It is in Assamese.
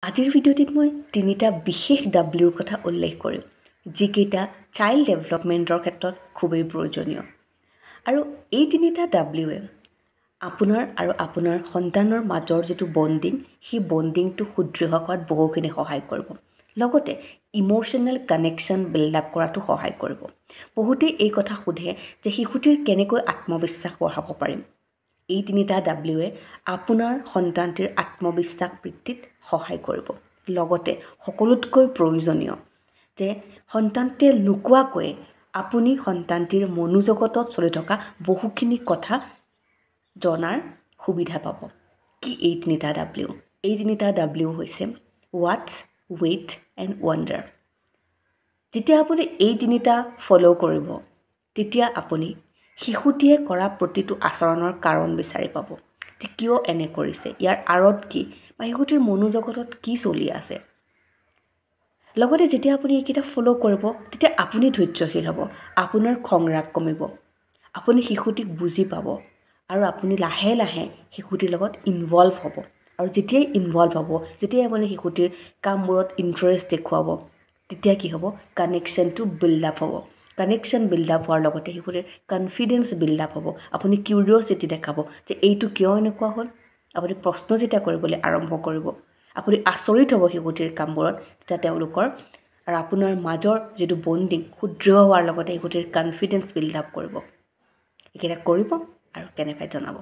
আজিৰ ভিডিঅ'টিত মই তিনিটা বিশেষ ডাব্লিউৰ কথা উল্লেখ কৰিম, যিকেইটা চাইল্ড ডেভেলপমেণ্টৰ ক্ষেত্ৰত খুবেই প্ৰয়োজনীয়। আৰু এই তিনিটা ডাব্লিউৱে আপোনাৰ আৰু আপোনাৰ সন্তানৰ মাজৰ যিটো বণ্ডিং, সেই বণ্ডিংটো সুদৃঢ় কৰাত বহুখিনি সহায় কৰিব, লগতে ইম'শ্যনেল কানেকশ্যন বিল্ড আপ কৰাতো সহায় কৰিব। বহুতেই এই কথা সোধে যে শিশুটিৰ কেনেকৈ আত্মবিশ্বাস বঢ়াব পাৰিম। এই তিনিটা ডাব্লিউৱে আপোনাৰ সন্তানটিৰ আত্মবিশ্বাস বৃদ্ধিত সহায় কৰিব। লগতে সকলোতকৈ প্ৰয়োজনীয় যে সন্তানটিয়ে নোকোৱাকৈয়ে আপুনি সন্তানটিৰ মনোজগতত চলি থকা বহুখিনি কথা জনাৰ সুবিধা পাব। কি এই তিনিটা ডাব্লিউ? এই তিনিটা ডাব্লিউ হৈছে ৱাটছ, ৱেইট এণ্ড ৱাণ্ডাৰ। যেতিয়া আপুনি এই তিনিটা ফ'ল' কৰিব, তেতিয়া আপুনি শিশুটিয়ে কৰা প্ৰতিটো আচৰণৰ কাৰণ বিচাৰি পাব যে কিয় এনে কৰিছে, ইয়াৰ আঁৰত কি বা শিশুটিৰ মনোজগতত কি চলি আছে। লগতে যেতিয়া আপুনি এইকেইটা ফ'ল' কৰিব, তেতিয়া আপুনি ধৈৰ্যশীল হ'ব, আপোনাৰ খং ৰাগ কমিব, আপুনি শিশুটিক বুজি পাব আৰু আপুনি লাহে লাহে শিশুটিৰ লগত ইনভলভ হ'ব। আৰু যেতিয়াই ইনভলভ হ'ব, যেতিয়াই আপুনি শিশুটিৰ কামবোৰত ইণ্টাৰেষ্ট দেখুৱাব, তেতিয়া কি হ'ব? কানেকশ্যনটো বিল্ড আপ হ'ব। কানেকশ্যন বিল্ড আপ হোৱাৰ লগতে শিশুটিৰ কনফিডেঞ্চ বিল্ড আপ হ'ব। আপুনি কিউৰিয়চিটি দেখাব যে এইটো কিয় এনেকুৱা হ'ল। আপুনি প্ৰশ্ন যেতিয়া কৰিবলৈ আৰম্ভ কৰিব, আপুনি আচৰিত হ'ব শিশুটিৰ কামবোৰত, তেতিয়া তেওঁলোকৰ আৰু আপোনাৰ মাজৰ যিটো বণ্ডিং সুদৃঢ় হোৱাৰ লগতে শিশুটিৰ কনফিডেঞ্চ বিল্ড আপ কৰিব। এইকেইটা কৰিব আৰু কেনেকৈ জনাব।